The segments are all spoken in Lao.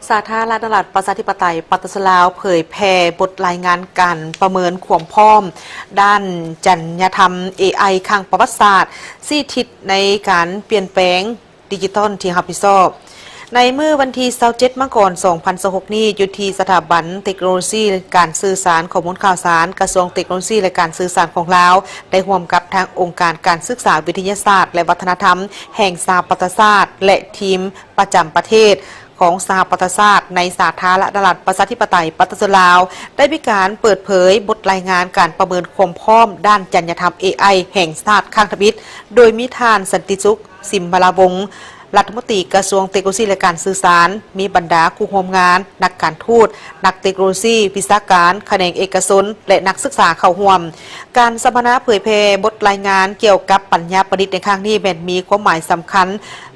ສາທາລະນະລັດ ປະຊາທິປະໄຕ ປະຊາຊົນລາວ ເຜີຍແຜ່ບົດລາຍງານການປະເມີນຄວາມພ້ອມດ້ານຈັນຍະທຳ ເອໄອ ຄັ້ງປະຫວັດສາດ, ຊີ້ທິດໃນການປ່ຽນແປງດິຈິຕອນທີ່ຮັບຜິດຊອບ. ໃນມື້ວັນທີຊາວເຈັດ ມັງກອນ ສອງພັນຊາວຫົກນີ້, ຢູ່ທີ່ສະຖາບັນເຕັກໂນໂລຊີການສື່ສານ ຂໍ້ມູນຂ່າວສານ ກະຊວງເຕັກໂນໂລຊີ ແລະ ການສື່ສານຂອງລາວ ໄດ້ຮ່ວມກັບທາງອົງການການສຶກສາວິທະຍາສາດ ແລະ ວັດທະນະທຳແຫ່ງສະຫະປະຊາຊາດ ແລະ ທີມປະຈຳປະເທດ ຂອງສະຫະປະຊາຊາດໃນສາທາລະນະລັດ ປະຊາທິປະໄຕ ປະຊາຊົນລາວ ໄດ້ມີການເປີດເຜີຍບົດລາຍງານການປະເມີນຄວາມພ້ອມດ້ານຈັນຍະທຳ ເອໄອ ແຫ່ງຊາດຄັ້ງທຳອິດ, ໂດຍມີທ່ານ ສັນຕິສຸກ ສິມມະລາວົງ ລັດຖະມົນຕີກະຊວງເຕັກໂນໂລຊີ ແລະ ການສື່ສານ, ມີບັນດາຄູ່ຮ່ວມງານ, ນັກການທູດ, ນັກເຕັກໂນໂລຊີ, ວິຊາການ, ຂະແໜງເອກະຊົນ ແລະ ນັກສຶກສາເຂົ້າຮ່ວມ. ການສຳມະນາເຜີຍແຜ່ບົດລາຍງານກ່ຽວກັບປັນຍາປະດິດໃນຄັ້ງນີ້ ແມ່ນມີຄວາມໝາຍສຳຄັນ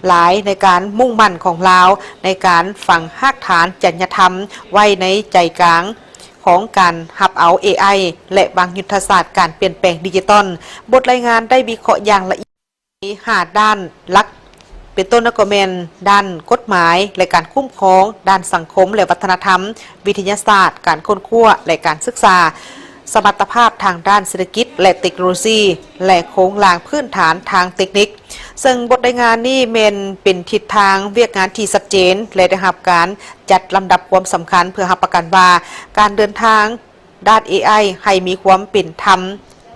ຫຼາຍໃນການມຸ່ງໝັ້ນຂອງລາວ ໃນການຝັງຮາກຖານຈັນຍະທຳໄວ້ໃນໃຈກາງຂອງການຮັບເອົາ ເອໄອ ແລະ ວາງຍຸດທະສາດການປ່ຽນແປງດິຈິຕອນ. ບົດລາຍງານໄດ້ວິເຄາະຢ່າງລະອຽດໃນຫ້າດ້ານຫຼັກ, ເປັນຕົ້ນກໍແມ່ນດ້ານກົດໝາຍ ແລະ ການຄຸ້ມຄອງ, ດ້ານສັງຄົມ ແລະ ວັດທະນະທຳ, ວິທະຍາສາດ, ການຄົ້ນຄວ້າ ແລະ ການສຶກສາ, ສະມັດຕະພາບທາງດ້ານເສດຖະກິດ ແລະ ເຕັກໂນໂລຊີ ແລະ ໂຄງລ່າງພື້ນຖານທາງເຕັກນິກ. ເຊິ່ງບົດລາຍງານນີ້ແມ່ນເປັນທິດທາງວຽກງານທີ່ຊັດເຈນ ແລະ ໄດ້ຮັບການຈັດລຳດັບຄວາມສຳຄັນ ເພື່ອຮັບປະກັນວ່າການເດີນທາງດ້ານ ເອໄອ ໃຫ້ມີຄວາມເປັນທຳ,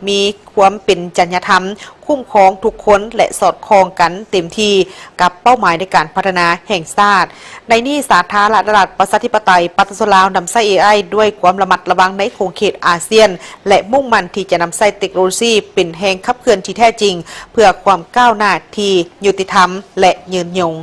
ມີຄວາມເປັນຈັນຍະທຳ, ຄຸ້ມຄອງທຸກຄົນ ແລະ ສອດຄ່ອງກັນເຕັມທີ່ກັບເປົ້າໝາຍໃນການພັດທະນາແຫ່ງຊາດ. ໃນນີ້, ສາທາລະນະລັດ ປະຊາທິປະໄຕ ປະຊາຊົນລາວ ນຳໃຊ້ ເອໄອ ດ້ວຍຄວາມລະມັດລະວັງໃນຂົງເຂດອາຊຽນ ແລະ ມຸ່ງໝັ້ນທີ່ຈະນຳໃຊ້ເຕັກໂນໂລຊີເປັນແຮງຂັບເຄື່ອນທີ່ແທ້ຈິງ ເພື່ອຄວາມກ້າວໜ້າທີ່ຍຸຕິທຳ ແລະ ຍືນຍົງ.